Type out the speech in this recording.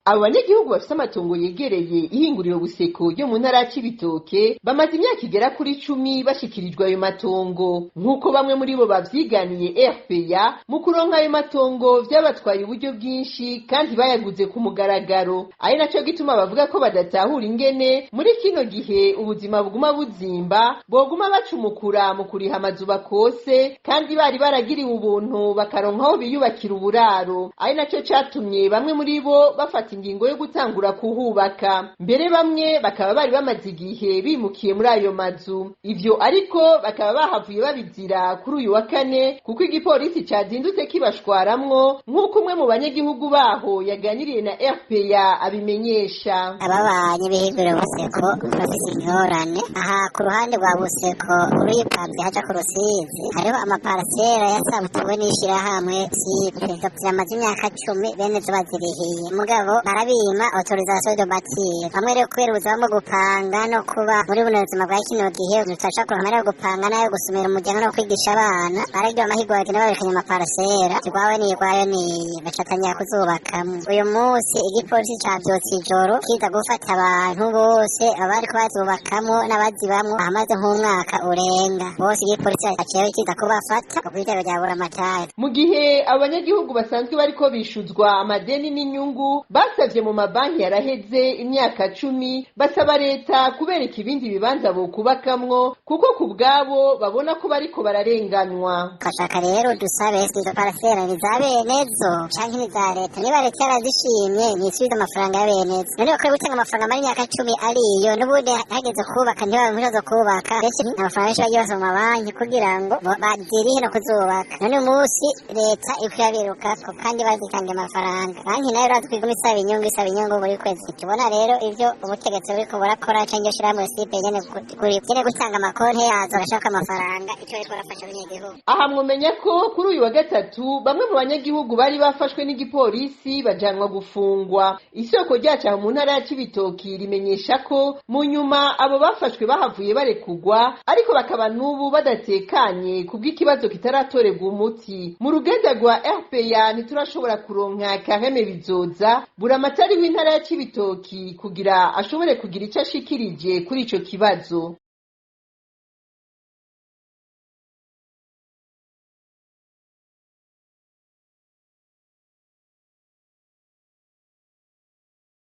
Abo banyagihugu bafise amatongo yegereye ihinguriro Buseko ryo mu ntara ya Cibitoke bamaze imyaka igera kuri 10 bashikirijwe ayo matongo, nk'uko bamwe muri bo bavyiganiye RPA. Mu kuronka ayo matongo vyabatwaye uburyo bwinshi kandi bayaguze ku mugaragaro, ari naco gituma bavuga ko badatahura ingene muri kino gihe ubuzima buguma buzimba boguma bacumukura mu kuriha amazu bakose, kandi bari baragiriwe ubuntu bakaronka aho biyubakira uburaro, ari naco catumye bamwe muri bo bafata ingingo yo gutangura kuhubaka. Mbere bamwe bakaba bari bamaze igihe bimukiye muri ayo mazu. Ivyo ariko bakaba bahavuye babizira kuri uyu wa kane, kuko igipolisi cazindutse kibashwaramwo, nk'uko umwe mu banyagihugu baho yaganiriye na RPA abimenyesha. Ababanyi b'ihinguriro Buseko bafise ingorane aha ku ruhande rwa Buseko, uripavye haja ku Rusizi, hariho amaparasera yasambuwe n'ishirahamwe Sipe, zamaze imyaka 10 bene zo bazirihiye, mugabo barabima autorisation de bâtir. Bamwe rero, kubera ubuzima bwo gupanga no kuba muri buno buzima bwa kino gihe tutasha kuronka amahera yo gupanga n'ayo gusumira umuryango no kwigisha abana, baragiwe amahirwe, bagenda babikanye amaparasera, rwawe niyi, rwayo niyi, bacatangira kuzubakamwo. Uyu munsi igipolisi cavyutse ijoro kiza gufata abantu bose abariko bazubakamwo n'abazibamwo ahamaze nk'umwaka urenga. Bose igipolisi caciye kiza kubafata kw'itero rya Buramatari. Mu gihe abanyagihugu basanzwe bariko bishuzwa amadeni n'inyungu basavye mu mabanki yaraheze imyaka 10, basaba leta kubereka ibindi bibanza bokubakamwo, kuko ku bwabo babona ko bariko bararenganywa. Twashaka rero dusabe, izo parasera ni za benezo canke ni za leta? Niba leta yarazishimye, nisubize amafaranga ya benezo. None bakwiye gutanga amafaranga amara imyaka 10 ariyo, n'ubundi hageze kubaka ntibabe zo kubaka. Benshi amafaranga menshi bagiye basoma mabanki kugira ngo bazirihe no kuzubaka. None umunsi leta ikwiye birukako kandi bazitanga amafaranga, banki nayo urazi kwiguma isaba inyungu, isaba inyungu buri kwezi. Tubona rero ivyo ubutegetsi buriko burakora canke shirahamwe Sipe nyene kuri nyene gutanga amakonti yazo agashaka amafaranga, ico bariko barafasha abanyagihugu. Aha mwomenya ko kuri uyu wa gatatu bamwe mu banyagihugu bari bafashwe n'igipolisi bajanwa gufungwa. Isoko ryacu aho mu ntara ya Cibitoki rimenyesha ko mu nyuma abo bafashwe bahavuye barekugwa, ariko bakaba n'ubu badatekanye kubw'ikibazo kitaratorerwa umuti. Mu ruganda rwa RPA ntiturashobora kuronka Kareme Bizoza, buramatari w'intara ya Cibitoki, kugira ashobore kugira ico ashikirije kuri ico kibazo.